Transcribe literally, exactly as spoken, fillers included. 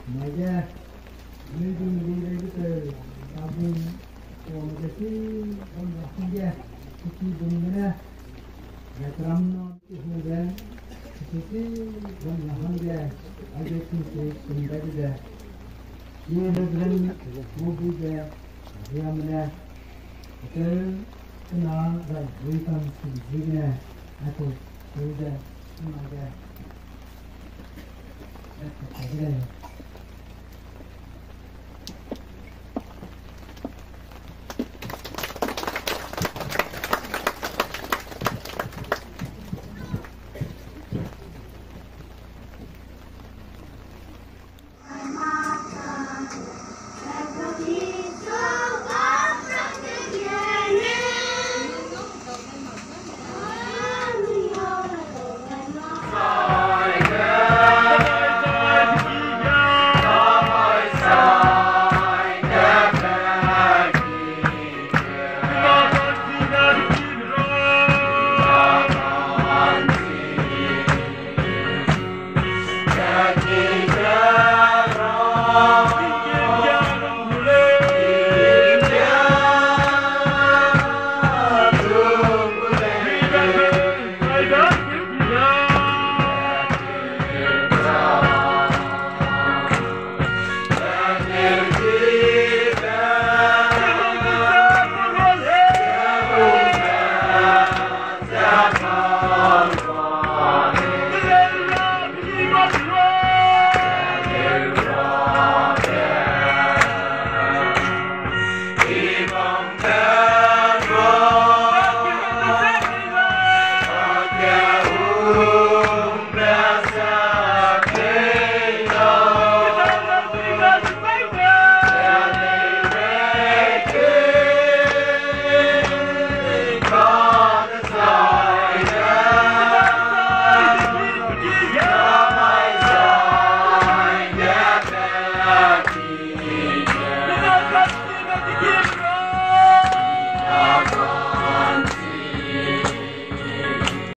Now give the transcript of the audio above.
Mai ge, lui du meli lei ge teu, tabung, kuame ge chi, bam ra hangge, chi bung gene, rai teram na, chi hung ge, chi chi, bam ra hangge, aige chi chi, kum gai de ze. I Reverend Mobu ze, riame ne, teu, kena, zai, lui kam, chi chi gene, aipau, teu ze, kena ge, rai teram na ge,